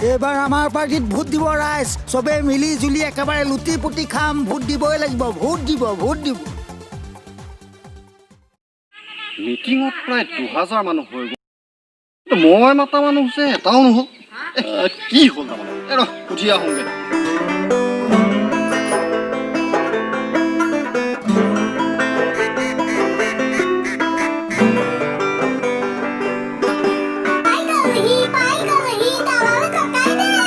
এইবাৰ আমাৰ পাৰ্টিত ভোট দিব ৰাইজ, চবেই মিলি জুলি একেবাৰে লুটি পুটি খাম। ভোট দিবই লাগিব, ভোট দিব, ভোট দিব। মিটিঙত প্ৰায় 2000 মানুহ হৈ গ'ল, কিন্তু মই মাতা মানুহ যে এটাও নহ'ল। কি হ'ল তাৰমানে? এই ৰ, সুধি আহোঁগৈ। পাই গ'লহি, পাই গ'লহি দালাল ককাইদেউ।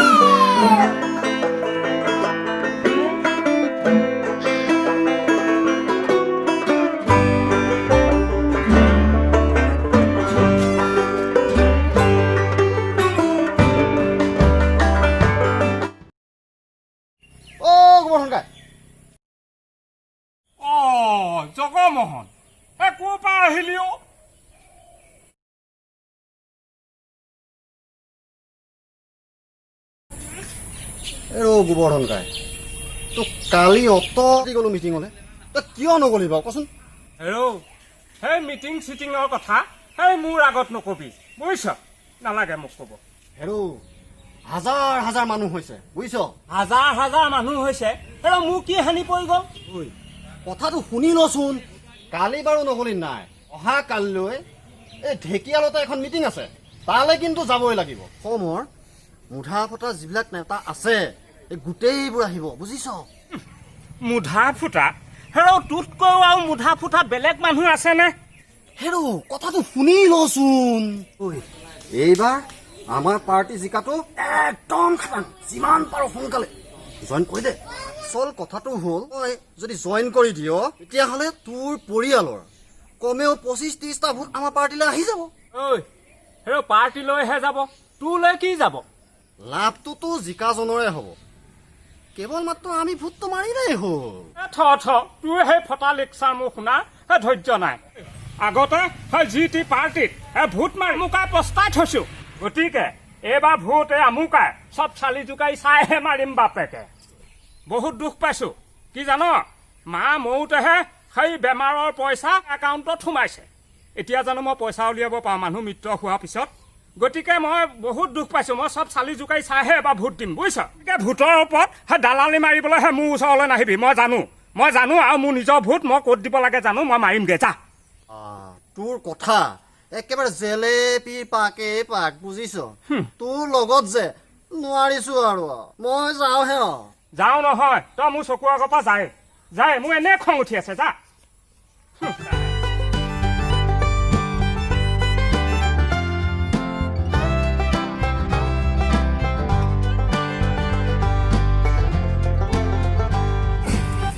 অ' গোবৰ্ধন কাই। অ জগমোহন, এ ক'ৰ পৰা আহিলি অ? এই ৰ গোবৰ্ধন কাই, তোক কালি অত গ'লো মিটিঙলৈ, তই কিয় নগ'লি বাৰু কচোন? হেৰৌ, সেই মিটিং চিটিঙৰ কথা সেই মোৰ আগত নকবি, বুজিছ? নালাগে মোক ক'ব। হেৰৌ, হাজাৰ হাজাৰ মানুহ হৈছে, বুজিছ? হাজাৰ হাজাৰ মানুহ হৈছে, হেৰৌ মোৰ কি হানি পৰি গ'ল? ঐ, কথাটো শুনি লচোন। কালি বাৰু নগ'লি নাই, অহা কালিলৈ এই ঢেকীয়ালতে এখন মিটিং আছে, তালৈ কিন্তু যাবই লাগিব। অসমৰ মুধা ফটা যিবিলাক নেতা আছে, এই গোটেইবোৰ আহিব, বুজিছ? মুধা ফুটা? হেৰৌ, তোতকৈও আৰু মুধা ফুটা বেলেগ মানুহ আছেনে? হেৰৌ, কথাটো শুনি লচোন। ঐ, এইবাৰ আমাৰ পাৰ্টি জিকাটো একদম খাটাং, যিমান পাৰ সোনকালে জইন কৰি দে। আচল কথাটো হ'ল, তই যদি জইন কৰি দিয়, তেতিয়াহ'লে তোৰ পৰিয়ালৰ কমেও 25-30টা ভোট আমাৰ পাৰ্টিলৈ আহি যাব। ঐ হেৰৌ, পাৰ্টিলৈহে যাব, তোলৈ কি যাব? লাভটোতো জিকাজনৰে হ'ব, কেৱল মাত্ৰ আমি ভোটটো মাৰিলেই হ'ল। এ থ থ, তোৰ সেই ফটা লেকচাৰ মোৰ শুনাৰ সেই ধৈৰ্য নাই। আগতে সেই জি টি পাৰ্টিত সেই ভোট মাৰি আমুকাই পস্তাই থৈছো, গতিকে এইবাৰ ভোট এই আমুকাই চব চালি জোকাৰি চাইহে মাৰিম। বাপেকে বহুত দুখ পাইছো, কি জান, মা মৰোতেহে সেই বেমাৰৰ পইচা একাউণ্টত সোমাইছে। এতিয়া জানো মই পইচা উলিয়াব পাৰোঁ মানুহ মৃত্যু হোৱাৰ পিছত? গতিকে মই বহুত দুখ পাইছো, মই চব চালি জোকাৰি চাইহে এবাৰ ভোট দিম, বুজিছ? গতিকে ভোটৰ ওপৰত সেই দালালি মাৰিবলৈহে মোৰ ওচৰলৈ নাহিবি। মই জানো, মই জানো, আৰু মোৰ নিজৰ ভোট মই ক'ত দিব লাগে জানো, মই মাৰিমগৈ, যা। তোৰ কথা একেবাৰে জেলেপিৰ পাকে পাক, বুজিছ? তোৰ লগত যে নোৱাৰিছো আৰু, মই যাওঁহে আৰু। যাওঁ নহয়, তই মোৰ চকুৰ আগৰ পৰা যায় যায়, মোৰ এনেই খং উঠি আছে, যা।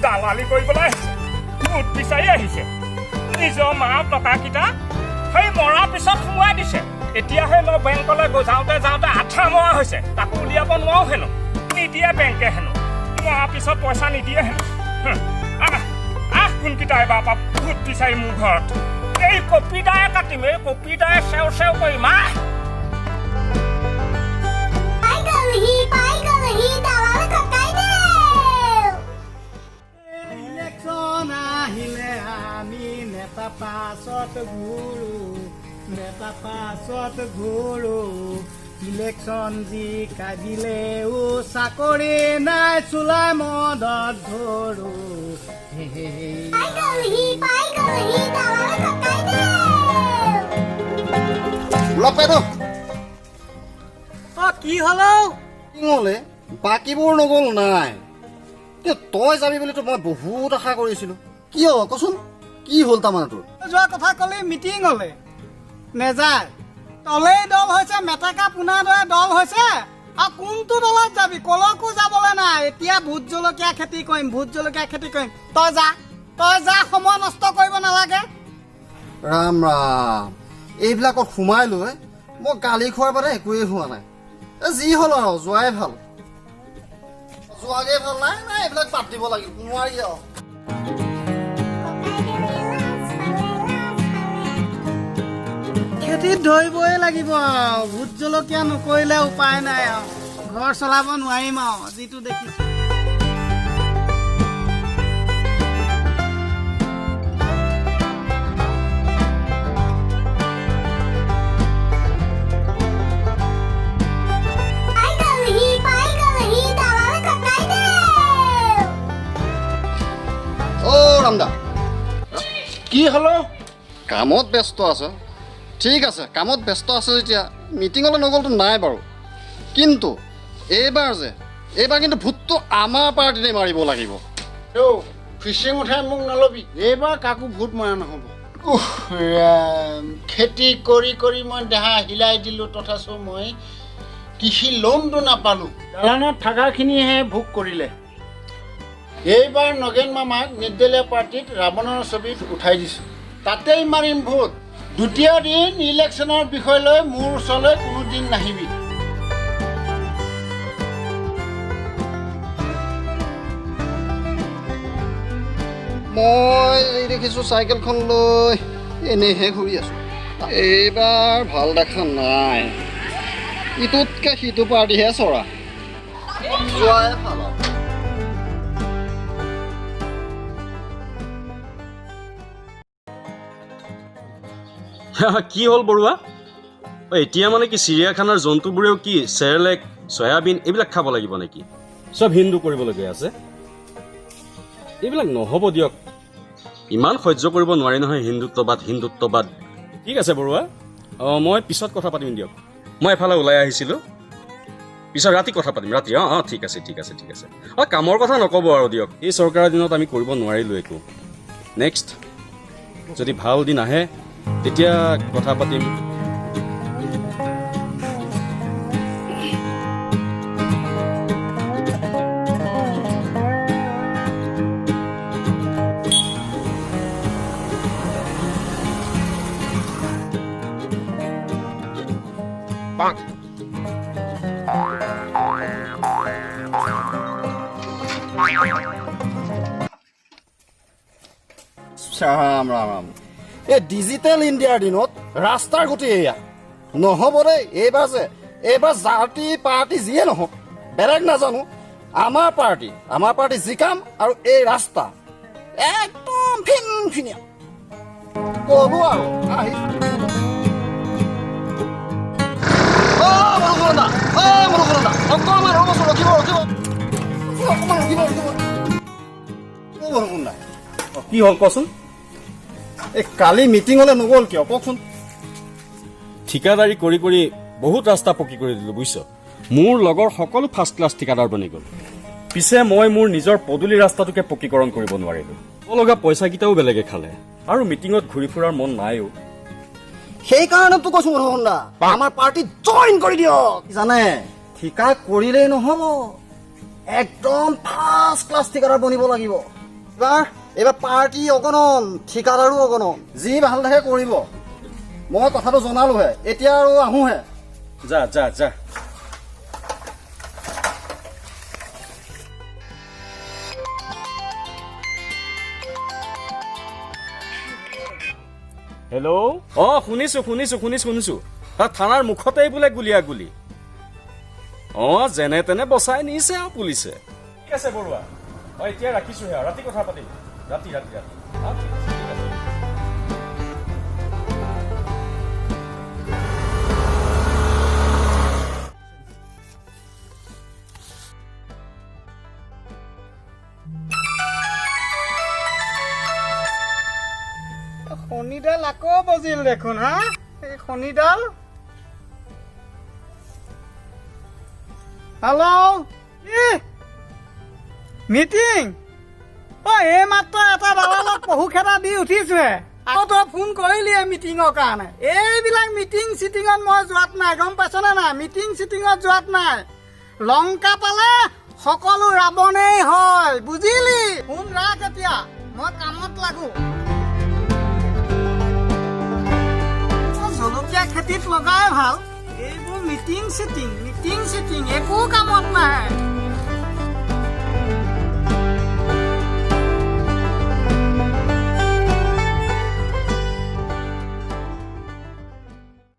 দালালি কৰিবলৈ আহিছে, ভোট বিচাৰি আহিছে। নিজৰ মা টকাকেইটা সেই মৰাৰ পিছত সোমোৱাই দিছে। এতিয়াহে মই বেংকলৈ গৈ যাওঁতে যাওঁতে আঠা মৰা হৈছে, তাকো উলিয়াব নোৱাৰো হেনো, নিদিয়ে বেংকে হেনো, মৰাৰ পিছত পইচা নিদিয়ে হেনো। আহ আহ, কোনকেইটা এবাৰ পৰা ভোট বিচাৰি মোৰ ঘৰত, এই কপিদায়ে কাটিম, এই কপিদায়ে চেও চেও কৰিম। আহ। পাই গ'লহি, পাই গ'লহি দালাল ককাইদেউ। ইলেকশ্যন আহিলে আমি নেতা পাছত ঘূৰো, নেতা পাছত ঘূৰো। ইলেকশ্যন জিকা দিলেও চাকৰি নাই, চুলাই মদত ধৰো। হে হে হে। পাই গ'লহি, পাই গ'লহি দালাল ককাইদেউ। ওলাব বাইদেউ। অ, কি হ'ল? মিটিঙলে বাকীবোৰ নগ'ল নাই, কিন্তু তই যাবি বুলিতো মই বহুত আশা কৰিছিলো। কিয় কচোন, কি হ'ল তাৰমানে তোৰ? যোৱা কথা ক'লি মিটিঙলে নেযায়, তলেই দল হৈছে, মেটেকা পোনাৰ দৰে দল হৈছে। আৰু কোনটো দলত যাবি? কলৈকো যাবলৈ নাই। এতিয়া ভোট জলকীয়া খেতি কৰিম, ভোট জলকীয়া খেতি কৰিম। তই যা, তই যা, সময় নষ্ট কৰিব নালাগে। ৰাম ৰাম, এইবিলাকত সোমাই লৈ মই গালি খোৱাৰ বাদে একোৱেই হোৱা নাই। এ, যি হ'ল আৰু, যোৱাই ভাল, যোৱাগে ভাল। নাই নাই, এইবিলাক বাদ দিব লাগিব, নোৱাৰি আৰু। ককাইদেৱে লাজ পালে, লাজ পালে। খেতিত ধৰিবই লাগিব আৰু, ভোট জলকীয়া নকৰিলে উপায় নাই আৰু, ঘৰ চলাব নোৱাৰিম আৰু যিটো দেখিছো। কি হলো? কামত ব্যস্ত আছে। ঠিক আছে, কামত ব্যস্ত আছে যেতিয়া মিটিঙলৈ নগ'লতো নাই বাৰু, কিন্তু এইবাৰ কিন্তু ভোটটো আমাৰ পাৰ্টিতে মাৰিব লাগিব। ফিচিং উঠাই মোক নল'বি, এইবাৰ কাকো ভোট মৰা নহ'ব। খেতি কৰি কৰি মই দেহা হিলাই দিলোঁ, তথাপিও মই কৃষি লোনটো নাপালোঁ। দালানত থকাখিনিহে ভোগ কৰিলে। এইবাৰ নগেন মামাক নিৰ্দলীয় পাৰ্টীত ৰাৱণৰ ছবিত উঠাই দিছোঁ, তাতেই মাৰিম ভোট। দ্বিতীয় দিন ইলেকশ্যনৰ বিষয় লৈ মোৰ ওচৰলৈ কোনো দিন নাহিবি। মই দেখিছোঁ চাইকেলখন লৈ এনেইহে ঘূৰি আছোঁ। এইবাৰ ভাল দেখা নাই, ইটোতকৈ সিটো পাৰ্টিহে চৰা। যোৱাই ভাল। কি হ'ল বৰুৱা? এতিয়া মানে কি চিৰিয়াখানাৰ জন্তুবোৰেও কি চেৰলেক, চয়াবিন এইবিলাক খাব লাগিব নেকি? চব হিন্দু কৰিবলগীয়া আছে। এইবিলাক নহ'ব দিয়ক, ইমান সহ্য কৰিব নোৱাৰি নহয় হিন্দুত্ববাদ হিন্দুত্ববাদ। ঠিক আছে বৰুৱা, অঁ মই পিছত কথা পাতিম দিয়ক, মই এফালে ওলাই আহিছিলোঁ, পিছত ৰাতি কথা পাতিম, ৰাতি। অঁ অঁ ঠিক আছে ঠিক আছে ঠিক আছে। অঁ কামৰ কথা নক'ব আৰু দিয়ক, এই চৰকাৰৰ দিনত আমি কৰিব নোৱাৰিলোঁ একো। নেক্সট যদি ভাল দিন আহে তেতিয়া কথা পাতিম। ৰাম ৰাম ৰাম, এই ডিজিটেল ইণ্ডিয়াৰ দিনত ৰাস্তাৰ গতি এয়া নহ'ব দেই। এইবাৰ যে এইবাৰ জাতি পাৰ্টি যিয়ে নহওক বেলেগ নাজানো, আমাৰ পাৰ্টি জিকাম আৰু এই ৰাস্তা একদম ফিনফিনীয়া ক'লো আৰু আহি। অকণমান ৰ'বচোন, ৰখিব ৰখিব অকণমান ৰখিব ৰখিব। মনুকুন্দা, কি হ'ল কচোন? এই কালি মিটিঙলৈ নগ'ল কিয় কওকচোন? ঠিকাদাৰী কৰি কৰি বহুত ৰাস্তা পকী কৰি দিলোঁ বুজিছ। মোৰ লগৰ সকলো ফাৰ্ষ্ট ক্লাছ ঠিকাদাৰ বনি গ'ল। পিছে মই মোৰ নিজৰ পদূলি ৰাস্তাটোকে পকীকৰণ কৰিব নোৱাৰিলোঁ। লগা পইচাকেইটাও বেলেগে খালে আৰু মিটিঙত ঘূৰি ফুৰাৰ মন নাইও। সেইকাৰণেতো কৈছো মধুসন্দা, আমাৰ পাৰ্টি জইন কৰি দিয়ক। জানে ঠিকা কৰিলেই নহ'ব, একদম ফাৰ্ষ্ট ক্লাছ ঠিকাদাৰ বনিব লাগিব। এইবাৰ পাৰ্টি অগণন, ঠিকাদাৰো অগণন, যি ভাল দেখে কৰিব। মই কথাটো জনালোহে, এতিয়া আৰু আহোঁহে। যা যা যা। হেল্ল', অঁ শুনিছোঁ শুনিছোঁ শুনিছোঁ শুনিছোঁ। থানাৰ মুখতেই বোলে গুলীয়া গুলী। অঁ যেনে তেনে বচাই নিছে আৰু পুলিচে। ঠিক আছে বৰুৱা, অঁ এতিয়া ৰাখিছোঁহে আৰু ৰাতি কথা পাতিম। ৰাতি ৰাতি ৰাতি। অঁ ঠিক আছে ঠিক আছে। শনিডাল আকৌ বজিল দেখোন। হা, এই শনিডাল। হেল্ল', কি মিটিং? অ এই মাত্ৰ এটা দালালক পহু খেদা দি উঠিছোহে, আকৌ তই ফোন কৰিলিয়ে মিটিঙৰ কাৰণে। এইবিলাক মিটিং চিটিঙত মই যোৱাত নাই, গম পাইছনে নাই? মিটিং চিটিঙত যোৱাত নাই। লংকা পালে সকলো ৰাৱণেই হয়, বুজিলি? ফোন ৰাখ এতিয়া, মই কামত লাগো। জলকীয়া খেতিত লগাই ভাল, এইবোৰ মিটিং চিটিং মিটিং চিটিং একো কামত নাই।